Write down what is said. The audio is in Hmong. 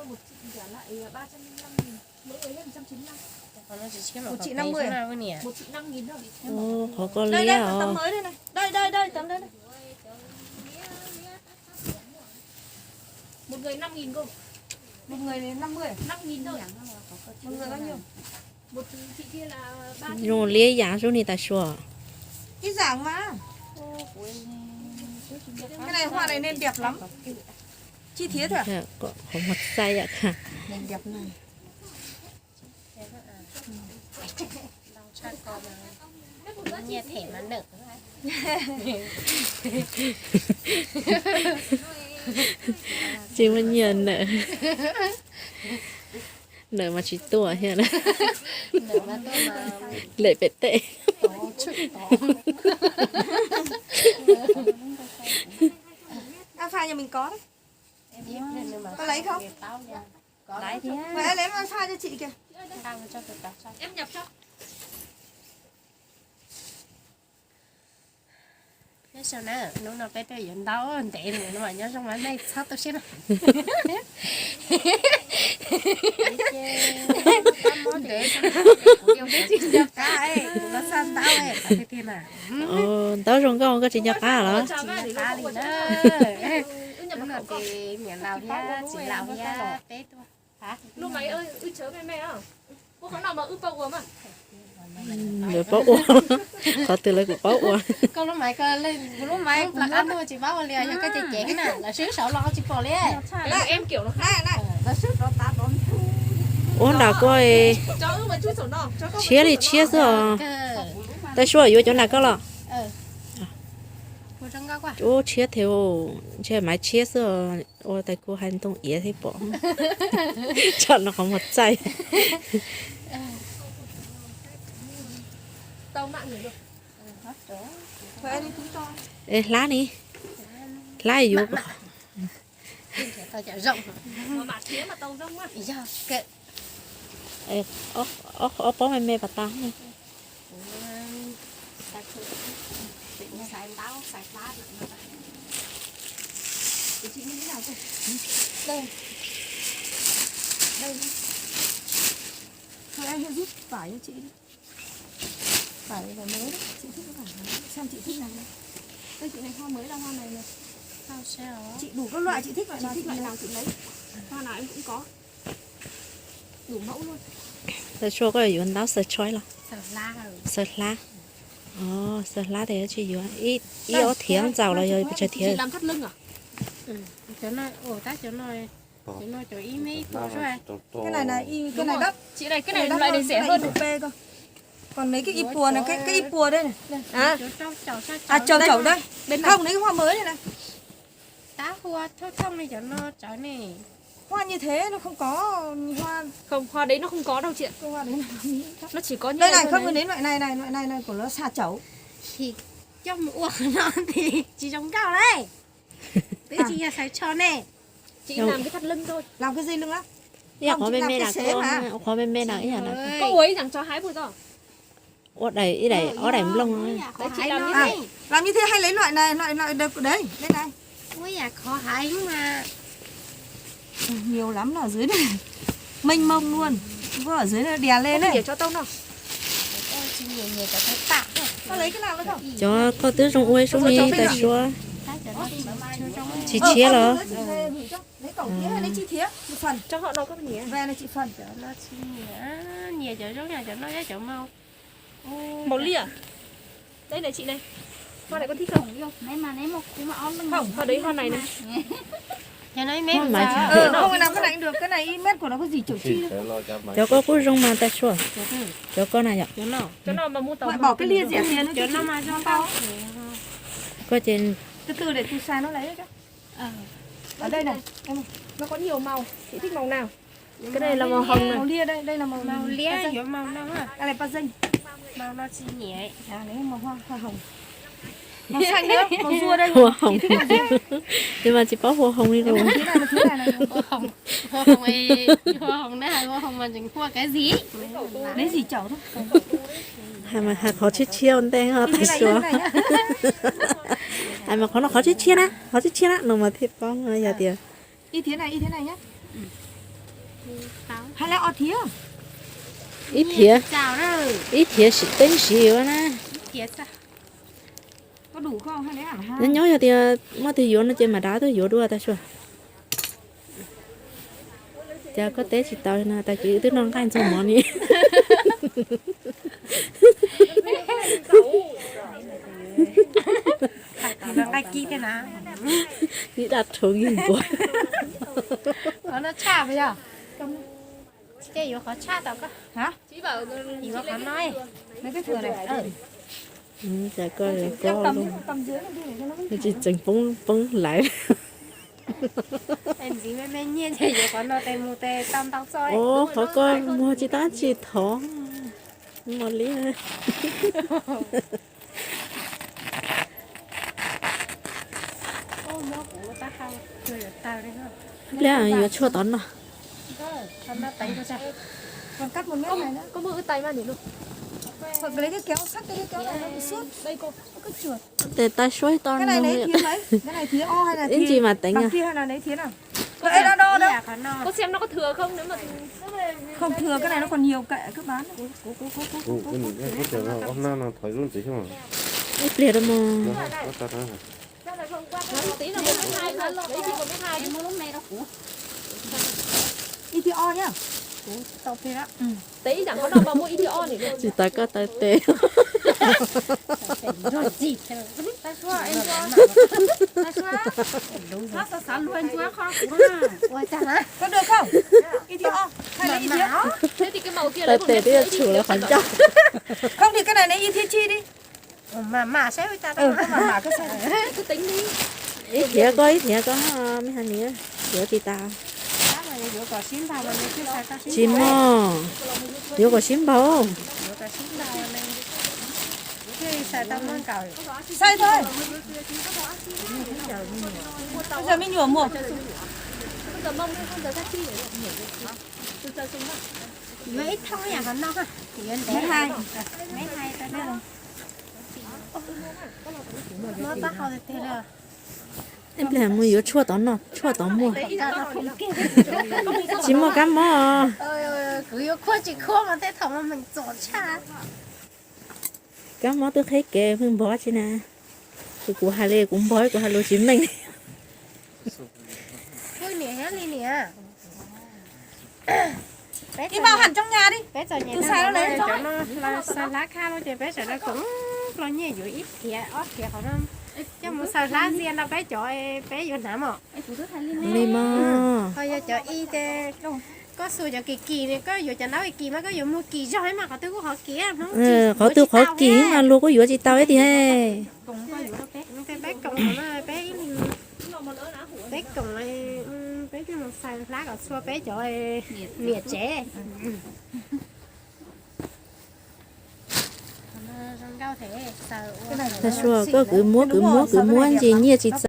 Một triệu năm mươi à? Một triệu năm mươi à? Ồ, khó có Đây, đây, liab tấm, tấm os. Mới đây này. Đây, đây, đây, tấm đây này. Một người năm nghìn cô. Một người năm mươi à? Năm nghìn thôi. Một người bao nhiêu? Một triệu kia là ba trăm. Zoo liab ib yam zoo li tas sua. Cái dạng mà. Cái này hoa này nên đẹp lắm. Chi tiết thôi à? Có một size ạ. Nên đẹp này. Nyiaj them mas nws. Tsis muaj nyiaj nws. Nws mas tsis tuaj thiab. Lem pem teb. Áo pha nhà mình có đấy. Có lấy không? Lấy thì. Mà em lấy áo pha cho chị kìa. Em nhập cho. Nyob zoo na, hnub no peb tuaj yuav ntaub ntev lawm no mas nyob zoo mas nej txhob tu siab na. Ntev tsis nco qab, kuv los xa ntaub tiag tiag na. Ntaub zoo nkauj koj tsis nco qab los? Tsis nco qab li na. Hnub no ces niam laus thiab txiv laus thiab peb tuaj. Lawv paub ua, qhov twg lawv kuj paub ua. Koj lub maiv, kuv lub maiv, kuv plam qab ntuj tsis paub ua li, yog koj cem cem na, lawv swb saud los tsis pom li. Ua nram koj tshiab li tshiab xwb os. Tais Suav yuav cov nram koj los? Ua tshiab thiab, ntshe maiv tshiab xwb os. Ua tais kuv hais ntoo iav thiab pom. Tsam no qhov muag txaij. Es hlab ni, hlab yuav. Ob pob me me pas tas. Thôi em sẽ rút vải cho chị đi. Vải, vải mới đấy, chị thích cái vải nào, xem chị thích nào đây. Đây, chị này hoa mới là hoa này này. Chị đủ các loại, chị thích loại nào chị lấy. Hoa nào em cũng có. Đủ mẫu luôn. Tais Suav koj yuav ntaub xaws tshoib los? Xaws hlab. Xaws hlab tes tsis yuav ib ob thiav ntxaus los yog pes tsawg thiav? Cái này là y, cái này đắt. Chị này, cái này loại này rẻ hơn. Còn lấy cái y pùa này, cái, cái y pùa đây này. À, chầu chầu đây. Bên này. Không, lấy cái hoa mới này này. Tá hoa thông thông này, chọn nó chọn này. Hoa như thế nó không có, hoa. Không, hoa đấy nó không có đâu chị ạ. Cái hoa đấy nó không có. Nó chỉ có như Đây này, này không, thôi. Đến loại này này, loại này này của nó xà chẩu. Thì cho một uống nó thì chỉ trồng cao đấy. Tí chị nhà xài cho nè. Chị làm cái thắt lưng thôi. Làm cái dây lưng á? Ib yam qhov me me na, qhov me me na ib yam na. Có uống dặn cho hai bữa rồi. Ua daim ib daim ob daim nplooj. Đấy, chị làm như thế. À, làm như thế hay lấy loại này, loại, loại đợt đấy, đây này. Ui da, khó hái mà. Ui, nhiều lắm nó ở dưới này. Mênh mông luôn. Có ở dưới nó đè lên đấy. Không, để cho tao nó. Tôi chỉ nhiều nhiều cho tôi tạm thôi. Tao lấy cái nào nữa không? Cov koj twb zoo ua ib suab me tais Suav. Tsis tshiab los? Lấy cổng thiếc hay lấy chi thiếc? Một phần. Cho họ đọc các bạn nhỉ? Về là chị phần. Cov no tsis nyiam, nyiam cov zoo, nyiam cov no, cov màu. Màu lia. Đây này chị này. Hoa này có thích không? Không, hoa đấy hoa này này. Hoa mà. Ờ, không, cái nào cái này cũng được, cái này ít mét của nó có gì chịu chi đâu. Cov koj kuj zoo mas tais Suav. Cov koj na yom? Cov no mà mua tàu. Mày bỏ cái lia rẻ tiền nó cho chị. Cov no mà zoo tau. Koj ces Từ từ để chị xài nó lấy cho. Ở đây này, em này. Nó có nhiều màu, chị thích màu nào? Cái này là màu hồng này. Màu lia đây, đây là màu, màu lia, yuav màu no ha. Cái này pa dinh. Màu no tsis nyiam. À, lấy màu hoa, hoa hồng. Màu xanh nữa, màu rua đây. Hoa hồng. Chị thích màu rua. Tes mas tsis paub hoa hồng li los. Hoa hồng, hoa hồng, hoa hồng na, hoa hồng mà chỉnh hoa cái gì? Lấy gì chậu thôi. Hais mas hais qhov tshiab tshiab ua ntej ho tais Suav. Hais mas qhov no qhov tshiab tshiab na, qhov tshiab tshiab na no mas thiaj paub yog tias. Y thế này, y thế này nhá. Ib thiav, ib thiav sim teeb siv ua na. Nyob nyob yog tias muaj twg yuav no ces mam dav tuaj yuav dua tas sua. Cas koj teb tsis tau no, tag kis twb noj nqaij ntxuag mov ni. Ib dab rhuv nkuav. Cas koj yuav koj, tsis tseem poob poob lawm. Qhov koj muag tsis tab tsis thov, muag li. Pliag yuav tshuaj tod noj. Tes tais suab tau. Ib ntsis mas teev. Ib pliag da mog. Tsis tas koj taw tes. Taw tes twb yuav tshum lawm qhov ncauj. Ib thiav koj ib thiav koj, me hais niam, yuav tsis tas. Tsis mog, yuav kom sib npaug. Yuav ib thoob yam qhov no, yuav ntev, muab pab hau tiag tiag li. Ib pliag mus yuav tshuaj tod noj, tshuaj tod muaj. Tsis muaj kab mob. Kuv yuav khuab tsis khuab mas tej thaum mas meem txom tshaj. Kab mob twb qheb kev pheej npog tsi na. Kuv hais li kuv npog, kuv hais lus tsis meej. Peb txom nyem, peb txom nyem cov no xaws hlab khab lawm ces peb sawv daws koom nplog nyiaj yuav ib thiav ob thiav qhov no coj mus xaws hlab ntxiag no peb cov, peb yuav hnav mos. Li mog. Ho yog cov ib ces koj xus cov kim kim, koj yuav cov ntaub kim kim mas koj yuav muag kim zog mas qhov twg kuj qhov kim. Qhov twg qhov kim mas luag kuj yuav tsis tau ib tiag. Peb koom, peb ib leeg, peb koom, peb coj mus xaws hlab kom txhua peb cov niam tsev. Tag sua koj kwv muab kwv muab kwv muab ntsis nyiaj tsis